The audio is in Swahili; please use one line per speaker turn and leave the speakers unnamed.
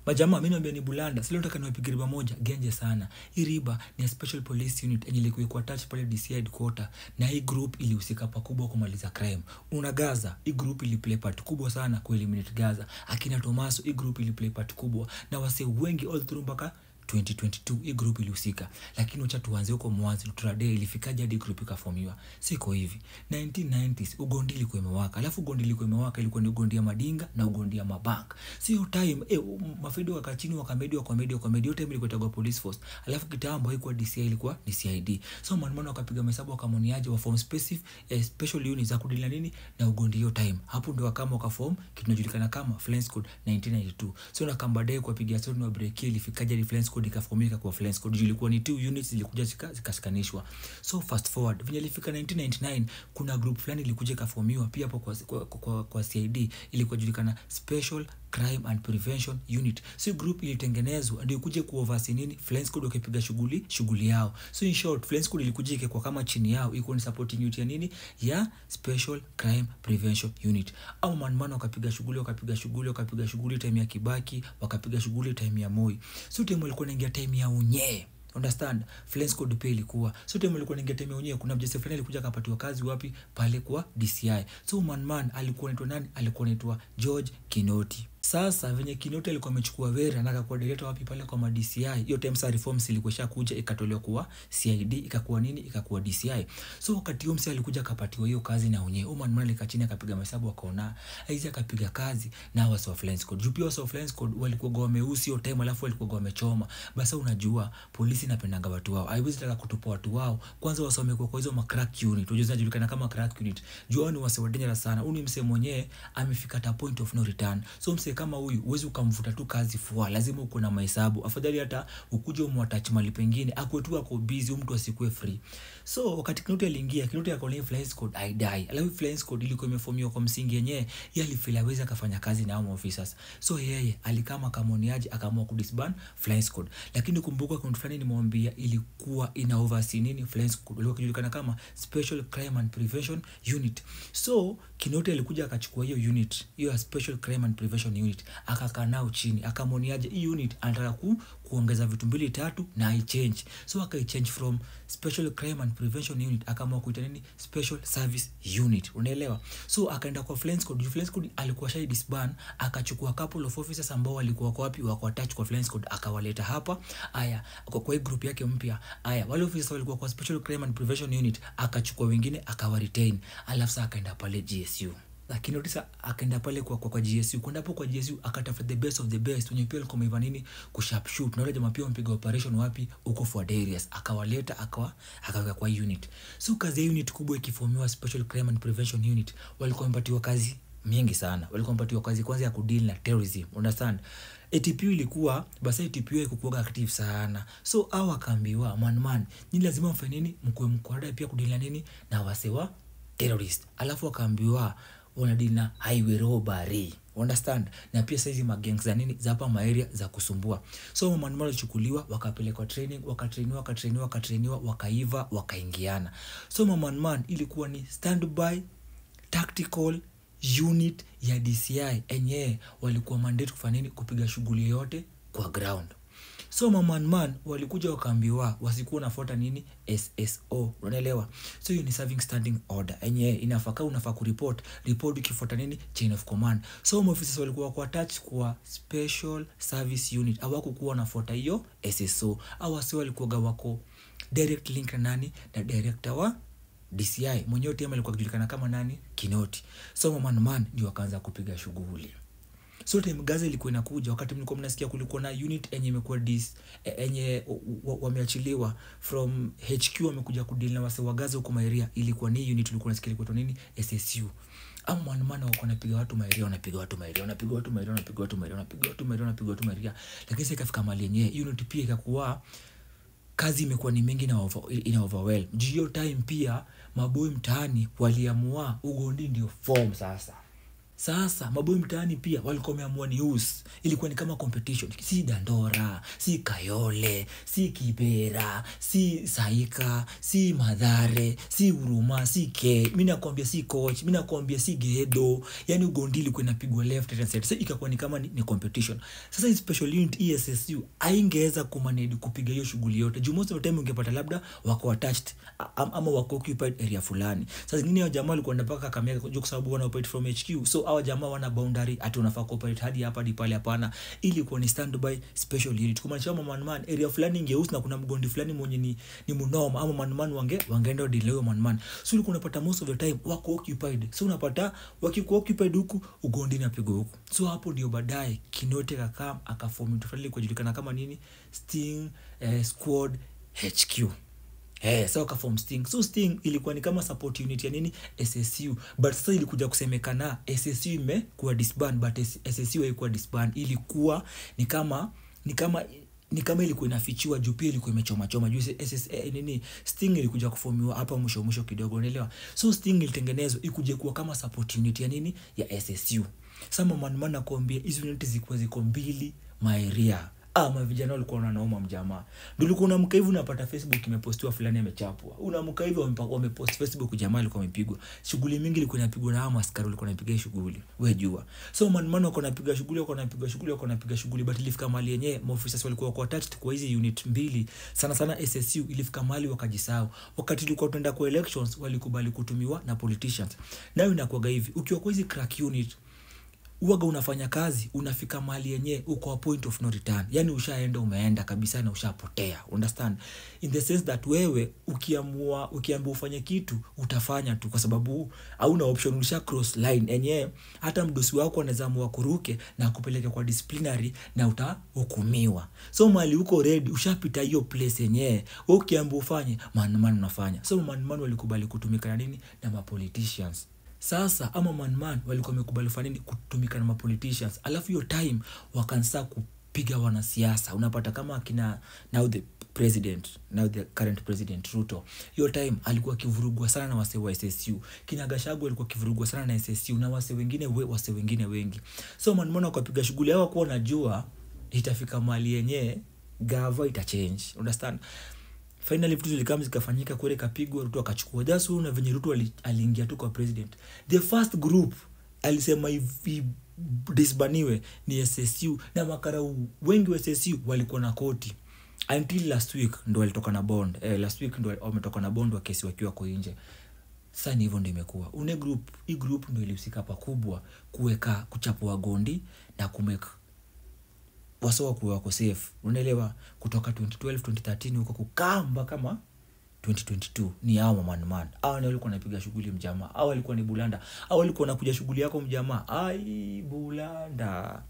Majamaa, mimi naambia ni bulanda. Sio nataka niwapige riba moja genje sana. Hii riba ni ya special police unit yenye ilikuwa iko attached pale DCI headquarter, na hii group ilihusika pakubwa kumaliza crime. Una Gaza, hii group iliplay part kubwa sana ku eliminate Gaza. Akina Tomaso, hii group iliplay part kubwa na wase wengi all through mpaka 2022 hii group ilihusika. Lakini wacha tuanze huko mwanzo, turade ilifikaje hadi group ikafomiwa. Siko hivi. 1990s ugondi ilikuwa imewaka. Alafu ugondi ilikuwa imewaka, ilikuwa ni ugondi ya madinga na ugondi ya mabank. Sio time mafido waka chini wakamedi wakamedi wakamedi, yote ilikuwa itagwa police force. Alafu kitambo haikuwa DCI, ilikuwa ni CID. So manmano wakapiga mahesabu wakamoniaje wa form specific special units za kudili na nini na ugondi hiyo time. Hapo ndio kama wakaform kitu kinajulikana kama Flying Squad 1992. So na kamba baadaye kwa piga story na break ilifikaje hadi Flying Squad ikafomika kwa Flying Squad. Juu ilikuwa ni two units zilikuja zikashikanishwa. So fast forward venye ilifika 1999 kuna group fulani ilikuja ikafomiwa pia hapo kwa CID, ilikuwa julikana Special Crime and Prevention Unit. So group ilitengenezwa ndio ikuje kuoversee nini Flying Squad wakipiga shughuli yao. So in short Flying Squad ilikuja ikekwa kama chini yao, iko ni supporting unit ya nini ya Special Crime Prevention Unit. Au manmano wakapiga shughuli wakapiga shughuli wakapiga shughuli time ya Kibaki, wakapiga shughuli time ya Moi. So time walikuwa wanaingia time ya unye. Understand? Flying Squad pia ilikuwa. So time walikuwa wanaingia time ya unye, kuna mjese fulani alikuja akapatiwa kazi wapi pale kwa DCI. So manman alikuwa anaitwa nani? Alikuwa anaitwa George Kinoti. Sasa venye Kinoti alikuwa amechukua Vera na akakuwa director wapi pale kwa ma DCI. Hiyo time sa reforms ilikuwa ishakuja ikatolewa kuwa CID ikakuwa nini ikakuwa DCI. So wakati huo msee alikuja akapatiwa hiyo kazi na wenyewe. Huyo man alikaa chini akapiga mahesabu akaona hizi akapiga kazi na wase wa Flying Squad. Juu pia wase wa Flying Squad walikuwa wameusi hiyo time, alafu walikuwa wamechoma. Basi unajua polisi inapendanga watu wao. Haiwezi taka kutupa watu wao. Kwanza wase wamekuwa kwa hizo ma crack unit. Unajua zinajulikana kama crack unit. Juu hao ni wase wa dangerous sana. Huyu ni msee mwenyewe amefika at a point of no return. So msee kama huyu huwezi ukamvuta tu kazi fua, lazima uko na mahesabu. Afadhali hata ukuje umwatach mahali pengine, akue tu ako busy, huyu mtu asikue free. So wakati Kinoti aliingia, Kinoti akaona Flying Squad haidai. Alafu Flying Squad ilikuwa imeformiwa kwa msingi yenyewe, yeye alifeel hawezi akafanya kazi na hao officers. So yeye alikama kamoniaje akaamua kudisband Flying Squad. Lakini kumbuka kuna fulani nimwambia ilikuwa ina oversee nini Flying Squad, ilikuwa ikijulikana kama Special Crime and Prevention Unit. So Kinoti alikuja akachukua hiyo unit, hiyo ya Special Crime and Prevention Unit, akakaa nao chini, akamwoniaje hii unit anataka kuongeza vitu mbili tatu na ai-change. So akai-change from Special Crime and Prevention Unit akaamua kuita nini Special Service Unit, unaelewa? So akaenda kwa Flying Squad. Flying Squad alikuwa shai disband, akachukua couple of officers ambao walikuwa kwa wapi, wako attached kwa Flying Squad, akawaleta hapa. Aya, kwa hii group yake mpya. Aya, wale officers walikuwa kwa Special Crime and Prevention Unit, akachukua wengine akawa retain. Alafu sasa akaenda pale GSU. Lakini notice akaenda pale kwa GSU. Kwenda hapo kwa GSU akatafuta the best of the best wenye pia walikuwa wameiva nini kusharp shoot. Na wale jamaa pia wampiga operation wapi huko for areas, akawaleta akaweka kwa unit. So kazi ya unit kubwa ikiformiwa Special Crime and Prevention Unit, walikuwa wamepatiwa kazi mingi sana. Walikuwa wamepatiwa kazi kwanza ya kudeal na terrorism, understand? ATPU ilikuwa basi ATPU haikuwa active sana. So hao wakaambiwa man man, nyinyi lazima mfanye nini, mkuwe mko pia kudeal na nini na wase wa terrorist. Alafu wakaambiwa wanadeal na highway robbery, understand? Na pia saizi magangs za nini za hapa maeria za kusumbua. So man man walichukuliwa wakapelekwa training, wakatrainiwa, wakatrainiwa, wakatrainiwa, wakaiva, wakaingiana. So man man ilikuwa ni standby tactical unit ya DCI enyewe walikuwa mandate kufanya nini, kupiga shughuli yote kwa ground. So man man walikuja wakaambiwa wasikuwa wanafuata nini SSO, unaelewa? So hiyo ni serving standing order enyewe inafaa kama unafaa kureport, report ukifuata nini chain of command. So maofisa walikuwa kwa attach kwa Special Service Unit, hawakukuwa wanafuata hiyo SSO. Hao wasi walikuwa wako direct link na nani, na director wa DCI mwenyewe tena alikuwa akijulikana kama nani, Kinoti. So man man ndio wakaanza kupiga shughuli. So time Gaza ilikuwa inakuja, wakati mlikuwa mnasikia kulikuwa na unit yenye imekuwa dis yenye wameachiliwa from HQ wamekuja kudeal na wase wa Gaza huko Maeria, ilikuwa ni unit ulikuwa unasikia ilikuwa nini SSU. Ama man man wako wanapiga watu Maeria, wanapiga watu Maeria, wanapiga watu Maeria, wanapiga watu Maeria, wanapiga watu Maeria, wanapiga watu Maeria. Lakini sasa ikafika mahali yenyewe unit pia ikakuwa kazi imekuwa ni mingi na ina overwhelm. Juu hiyo time pia maboi mtaani waliamua ugondi ndio form sasa. Sasa maboi mtaani pia walikuwa wameamua ni use. Ilikuwa ni kama competition. Si Dandora, si Kayole, si Kibera, si Saika, si Mathare, si Huruma, si K. Mimi nakwambia si coach, mimi nakwambia si Gedo. Yaani ugondi ilikuwa inapigwa left right and center. Sasa ikakuwa ni kama ni competition. Sasa hii special unit ESSU haingeweza kumanage kupiga hiyo shughuli yote. Juu most of the time ungepata labda wako attached ama wako occupied area fulani. Sasa zingine hao jamaa walikuwa wanapaka Kakamega juu kwa sababu wana operate from HQ. So hawa jamaa wana boundary ati unafaa kuoperate hadi hapa hadi pale, hapana. Ilikuwa ni standby special unit. Kumaanisha kama man man area fulani ingeusi na kuna mgondi fulani mwenye ni munoma ama man man wangeenda deal huyo man man. So ulikuwa unapata most of the time wako occupied. So unapata wakikuwa occupied huku ugondi inapigwa huku. So hapo ndio baadaye Kinoti akakam akaform kitu fulani kujulikana kama nini? Sting Squad HQ. So wakaform Sting. So Sting ilikuwa ni kama support unit ya nini? SSU. But sasa ilikuja kusemekana SSU imekuwa disband, but SSU haikuwa disband. Ilikuwa ni kama ilikuwa inafichiwa juu pia ilikuwa imechoma choma juu nini Sting ilikuja kuformiwa hapa mwisho mwisho kidogo, unaelewa? So Sting ilitengenezwa ikuje kuwa kama support unit ya nini? Ya SSU. Sasa man man nakwambia hizo unit zilikuwa ziko mbili maeria. Ama vijana walikuwa wanaoma mjamaa. Ndio ulikuwa unaamka hivi unapata Facebook imepostiwa fulani amechapwa. Unaamka hivi wamepost Facebook jamaa alikuwa amepigwa. Shughuli mingi ilikuwa inapigwa na hawa askari walikuwa wanapiga shughuli. Wewe jua. So man man wako wanapiga shughuli, wako wanapiga shughuli, wako wanapiga shughuli, but ilifika mahali yenyewe maofisa walikuwa wako attached kwa hizi unit mbili. Sana sana SSU ilifika mahali wakajisahau. Wakati tulikuwa tunaenda kwa elections walikubali kutumiwa na politicians. Nayo inakuwaga hivi, ukiwa kwa hizi crack unit uwaga unafanya kazi, unafika mahali yenyewe uko a point of no return. Yaani ushaenda, umeenda kabisa na ushapotea. Understand? In the sense that wewe ukiamua, ukiambiwa ufanye kitu, utafanya tu kwa sababu hauna option, ulisha cross line. Yenyewe hata mdosi wako anaweza amua kuruke na kupeleka kwa disciplinary na utahukumiwa. So mahali uko ready, ushapita hiyo place yenyewe. Wewe ukiambiwa ufanye, man man unafanya. So man man walikubali kutumika na nini? Na ma politicians. Sasa ama man man walikuwa wamekubali kufanya nini? Kutumika na ma politicians. Alafu hiyo time wakaanza kupiga wanasiasa. Unapata kama akina now the president, now the current president Ruto. Hiyo time alikuwa akivurugwa sana na wase wa SSU. Kina Gachagua alikuwa akivurugwa sana na SSU na wase wengine wase wengine wengi. So man man wakapiga shughuli, hawakuwa wanajua itafika mahali yenyewe gava ita change. Understand? Finally vitu zilikam zikafanyika, kule kapigwa, Ruto akachukua. That's why una venye Ruto aliingia tu kwa president. The first group alisema hivi disbaniwe ni SSU, na makarau wengi wa SSU walikuwa na koti. Until last week ndo walitoka na bond. Last week ndo wametoka na bond wa kesi wakiwa kwa nje. Sasa ni hivyo ndio imekuwa. Une group, hii group ndio ilihusika pakubwa kuweka kuchapua gondi na kumake wasowa kuwa wako safe. Unaelewa? Kutoka 2012, 2013 huko kukamba kama 2022 ni hao man man. Hao ndio walikuwa wanapiga shughuli mjamaa. Hao walikuwa ni Bulanda. Hao walikuwa wanakuja shughuli yako mjamaa. Ai Bulanda.